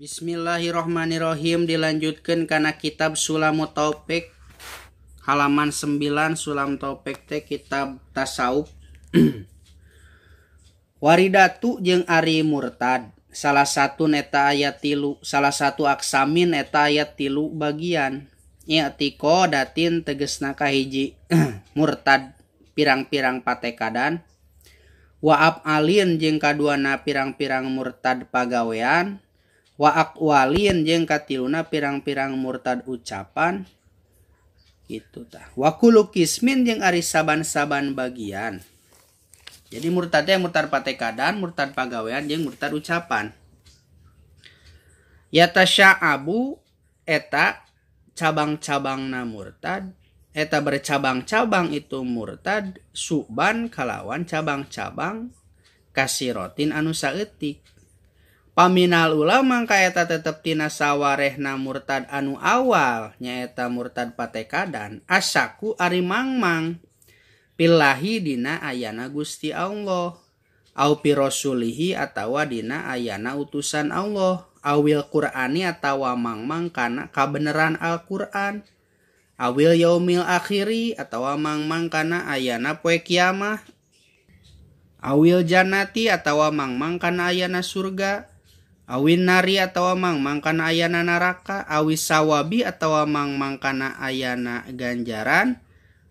Bismillahirrahmanirrahim, dilanjutkan kana kitab Sulamut Taufik halaman 9. Sulam Taufik teh kitab tasawuf. Waridatu jeung ari murtad salah satu neta ayat tilu, salah satu aksamin eta ayat tilu bagian i'tiqadatin tegesna kahiji murtad pirang-pirang patekadan, wa af'alin jeung kaduana pirang-pirang murtad pagawean, wa aqwalin jeung katiluna pirang-pirang murtad ucapan gitu tah. Wa kullu qismin jeung ari saban-saban bagian. Jadi murtad teh murtad patekadan, murtad pagawean jeung murtad ucapan. Yatasya'abu eta cabang-cabangna murtad, eta bercabang-cabang itu murtad suban kalawan cabang-cabang kasirotin anu saeutik. Paminal ulama kaeta tetep tina sawarehna murtad anu awal nyaeta murtad patekadan asaku ari mangmang pillahi dina ayana Gusti Allah au pirasulihi atawa dina ayana utusan Allah awil Qur'ani atawa mangmang kana kabeneran Al-Qur'an awil yaumil akhiri atawa mangmang kana ayana poe kiamah awil jannati atawa mangmang kana ayana surga awin nari atawa mangmang kana ayana neraka awis sawabi atawa mangmang kana ayana ganjaran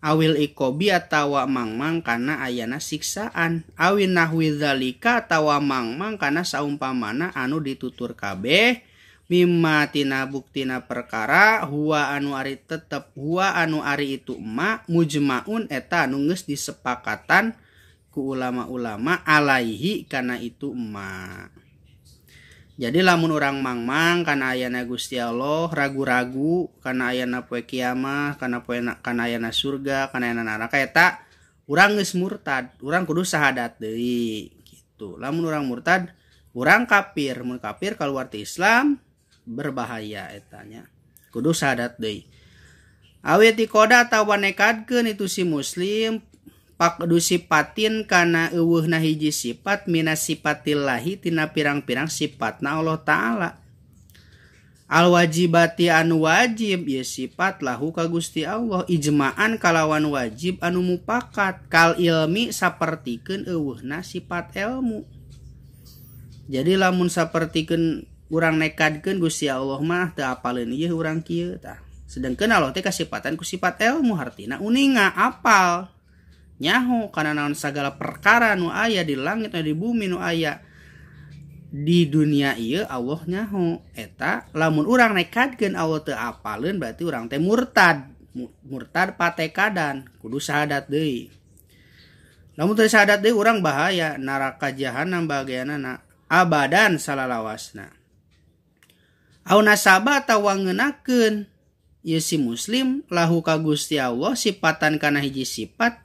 awil ikobi atawa mangmang kana ayana siksaan awin nahwi dzalika atawa mangmang kana saumpamana anu ditutur kabeh mimma tina buktina perkara huwa anu ari tetep huwa anu ari itu ma mujmaun eta anu geus disepakatan ku ulama-ulama alaihi kana itu ma. Jadi lamun urang mangmang kana ayana Gusti Allah, ragu-ragu kana ayana poe kiamah, kana poe kana ayana surga, kana ayana neraka eta urang geus murtad, urang kudu syahadat deui gitu. Lamun urang murtad, urang kafir, mun kafir kaluar ti Islam berbahaya eta nya. Kudu syahadat deui. Awi tikoda atawa nekadkeun itu si muslim pakdu sipatin kana eueuhna hiji sifat minas sifatillahi tina pirang-pirang sifatna Allah Ta'ala al wajibati anu wajib ieu sifat lahu ka Gusti Allah ijma'an kalawan wajib anu mupakat kal ilmi sapertikeun eueuhna sifat ilmu. Jadi lamun sapertikeun urang nekadkeun Gusti Allah mah teu apaleun ieu urang kieu tah, sedengkeun Allah teh kasipatan ku sifat ilmu hartina uninga apal nyaho kana naon sagala perkara nu aya di langit nu di bumi nu aya di dunia ieu Allah nyaho eta lamun urang nekadkeun Allah teu apaleun berarti urang teh murtad, murtad patekadan kudu syahadat deui. Lamun teu syahadat deui urang bahaya neraka jahanam bagianana abadan salalawasna. Au nasaba atawa ngeunakeun ieu si muslim lahu ka Gusti Allah sifatan kana hiji sifat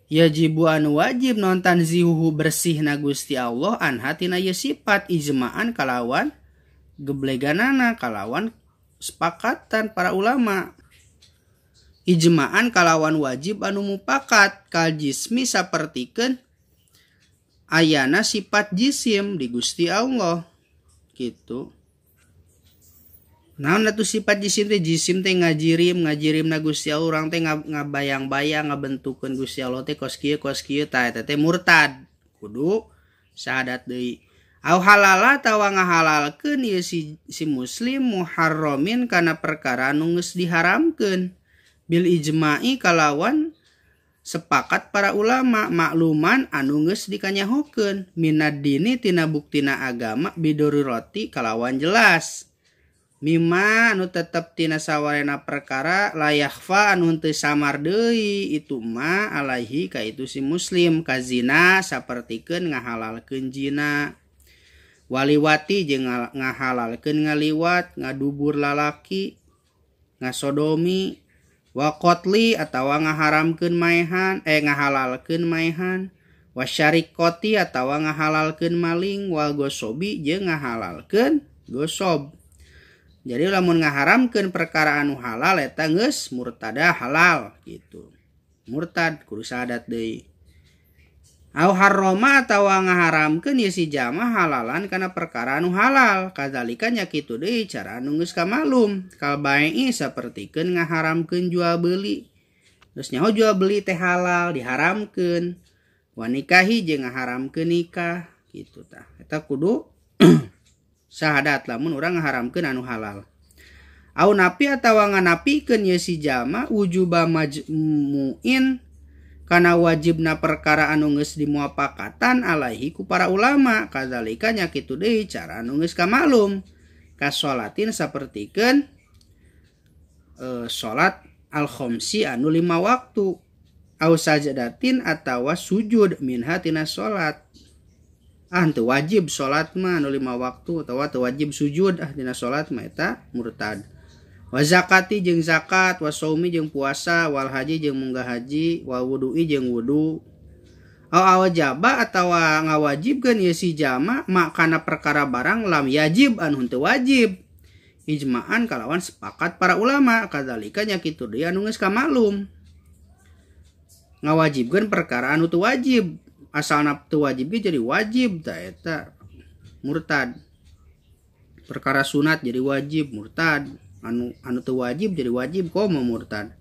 yajibu anu wajib non tanzihuhu bersihna Gusti Allah anha tina ieu sifat ijma'an kalawan gebleganana kalawan sepakatan para ulama ijma'an kalawan wajib anu mupakat kal jismi sapertikeun ayana sifat jisim di Gusti Allah gitu. Naon atuh sifat jisim teh? Jisim teh ngajirim, ngajirimna Gusti Allah urang teh ngabayang-bayang ngabentukeun Gusti Allah teh kos kieu tah eta teh murtad. Kudu syahadat deui. Au halala atawa ngahalalkeun ieu si muslim muharramin kana perkara anu geus diharamkeun bil ijma'i kalawan sepakat para ulama makluman anu geus dikanyahokeun minad dini tina buktina agama bidururati kalawan jelas. Mimma anu tetep tina sawarena perkara layakhfa anu henteu samar deui itu ma alaihi ka itu si muslim kazina sapertikeun ngahalalkeun zina waliwati jeung ngahalalkeun ngaliwat ngadubur lalaki ngasodomi wa qatli atawa ngaharamkeun maehan ngahalalkeun maehan wasyariqati atawa ngahalalkeun maling wal gosobi jeung ngahalalkeun gosob. Jadi lamun ngaharamkeun perkara anu halal eta geus murtada halal gitu. Murtad kudu syahadat deui. Au harrama atawa ngaharamkeun ieu si jalma halalan kana perkara anu halal kadzalika nya kitu deui cara anu geus kamalum kal bai'i sapertikeun ngaharamkeun jual beli geus nyaho jual beli teh halal diharamkeun wa nikahi jeung ngaharamkeun nikah kitu tah eta kudu syahadat lamun urang ngaharamkeun anu halal. Au napi atawa nganapikeun ieu si jalma wujuba majmu'in kana wajibna perkara anu geus dimuapakatan alaihi ku para ulama kadzalika nya kitu deui cara anu geus kamalum kasolatin sapertikeun salat al khamsi anu 5 waktu au sajadatin atawa sujud minha tina salat. Ah teu wajib salat mah anu 5 waktu atawa teu wajib sujud ah dina salat mah eta murtad. Wa zakati jeung zakat, wa saumi jeung puasa, wal haji jeung munggah haji, wal wudu'i jeung wudu. Au awajaba atawa ngawajibkeun ieu si jalma makana perkara barang lam yajib anu henteu wajib. Ijma'an kalawan sepakat para ulama kadzalika nya kitu deui anu geus kamaklum. Ngawajibkeun perkara anu teu wajib, asalna teu wajib ge jadi wajib tah eta murtad. Perkara sunat jadi wajib murtad. Anu teu wajib jadi wajib komo murtad.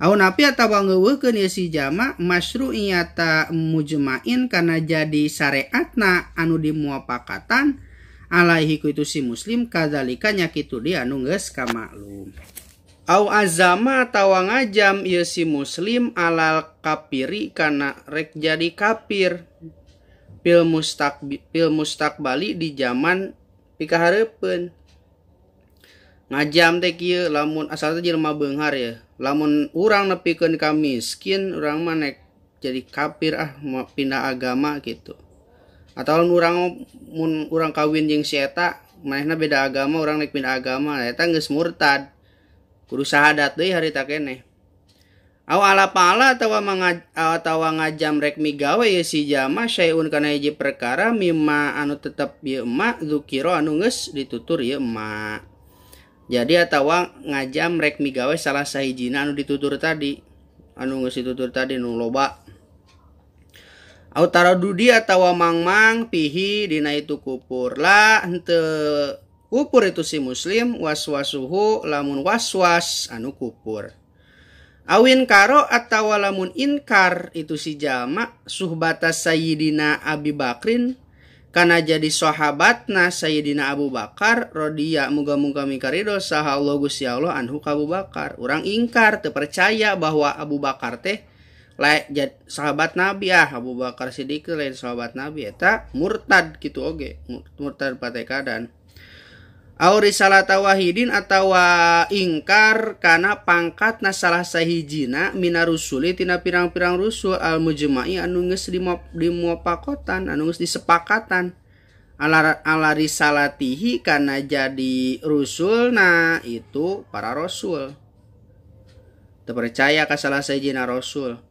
Au napi atawa ngeuweuhkeun ieu si jalma masyru'iyata mujma'in kana jadi syariatna anu dimuapakatan alaihi ku itu si muslim kadzalika nya kitu deui anu geus kamaklum. Au azama atawa ngajam ieu si muslim alal kafiri kana rek jadi kafir fil mustaqbali di zaman pikahareupeun. Ngajam teh kieu lamun asal teh jelema beunghar ya. Lamun urang nepikeun ka miskin, urang mah nek jadi kafir ah mau pindah agama gitu. Atau lamun urang mun urang kawin jeung si eta, manehna beda agama, urang nek pindah agama, eta geus murtad. Kudu syahadat deui harita keneh. Aw ala pala atawa ngajam rek migawe ye si jalma syai'un kana hiji perkara mimma anu tetep ieu ma dzukira anu geus ditutur ieu ma. Jadi atawa ngajam rek migawe salah sahijina anu ditutur tadi, anu geus ditutur tadi nu loba. Au taradudi atawa mangmang pihi dina itu kupur lah henteu kupur itu si muslim waswasuhu lamun waswas anu kupur. Awin karo atawa lamun inkar itu si jalma suhbata Sayyidina Abi Bakrin kana jadi sahabatna Sayyidina Abu Bakar radhiya muga-muga mikarido saha Allah Gusti Allah anhu ka Abu Bakar. Urang ingkar teu percaya bahwa Abu Bakar teh lain sahabat Nabi ah Abu Bakar Siddiq lain sahabat Nabi eta murtad kitu oge murtad patekadan. Au risalata wahidin atawa ingkar kana pangkatna salah sahijina minarusuli tina pirang-pirang rusul al mujma'i anu geus dimuapakotan anu geus disepakatan ala risalatihi kana jadi rusulna itu para rasul. Teu percaya ka salah sahijina rasul.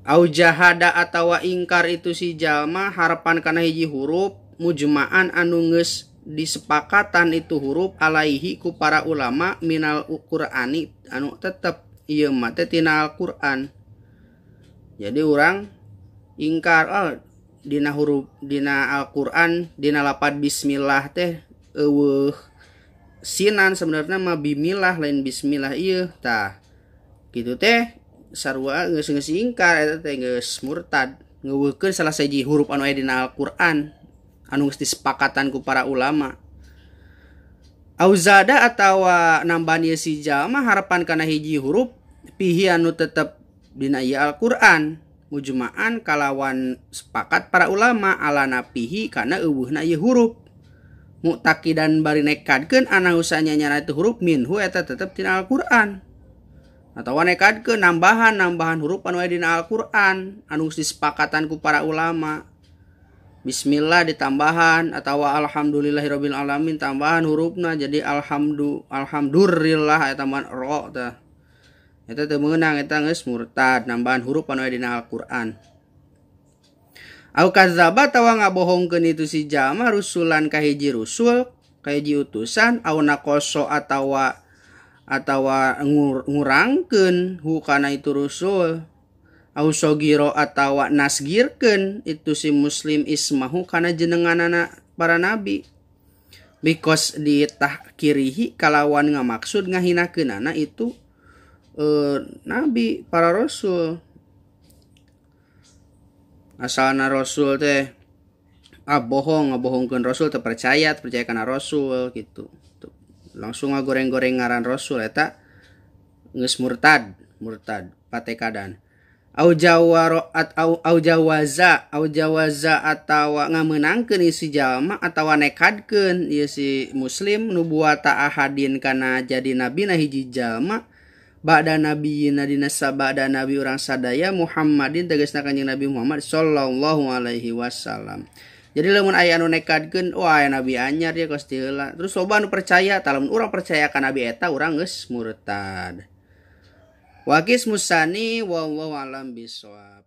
Au jahada atawa ingkar itu si jalma harapan kana hiji huruf mujma'an anu geus disepakatan itu huruf alaihi ku para ulama minal Qur'ani anu tetep ieu mah teh tina Al-Qur'an. Jadi urang ingkar dina huruf dina Al-Qur'an dina lapad bismillah teh eueuh sinan sebenarnya mah bimilah lain bismillah ieu tah. Kitu teh sarua geus geus ingkar eta teh geus murtad ngeuweuhkeun salah sahiji huruf anu aya dina Al-Qur'an anu geus disepakatan ku para ulama. Auzada atawa nambahan ieu si jalma harapan kana hiji huruf pihi anu tetep dina ieu Al-Qur'an mujma'an kalawan sepakat para ulama ala napihi kana euweuhna ieu huruf muktakidan bari nekadkeun ana usanya nyana itu huruf minhu eta tetep tina Al-Qur'an atawa nekadkeun nambahan-nambahan huruf anu aya dina Al-Qur'an anu geus disepakatan ku para ulama. Bismillah ditambahan atau alhamdulillahirabbil alamin tambahan hurufna jadi alhamdulillah eta tambahan ro tah. Eta teu meunang eta geus murtad nambahan huruf anu aya dina Al-Qur'an. Au kadzaba tawa ngabohongkeun itu si jalma rusulan ka hiji rusul, ka hiji utusan au naqoso atawa ngurangkeun hu kana itu rusul. Au sogiro atawa nasgirkeun itu si muslim ismahu kana jenenganana para nabi. Because ditahkirihi kalawan ngamaksud ngahinakeunana itu nabi para rasul. Asalna rasul teh bohong, ngabohongkeun rasul, teu percaya, teu percaya kana rasul gitu. Tuh, langsung ngagoreng-goreng ngaran rasul eta geus murtad, murtad patekadan. Au jawaro at au, au jawaza, au jawaza atawa ngamenangkeun si jalma atawa nekadkeun ieu si muslim nubuwata ahadin kana jadi nabi na hiji jalma ba'da nabiyina dina sabada nabi urang sadaya Muhammadin tegasna Kanjeng Nabi Muhammad sallallahu alaihi wasallam. Jadi lamun aya anu nekadkeun, wah aya nabi anyar ya kos ti heula. Terus loba anu percaya, tah lamun urang percaya ka nabi eta urang geus murtad. Wakis musani wallahu alam bisawab.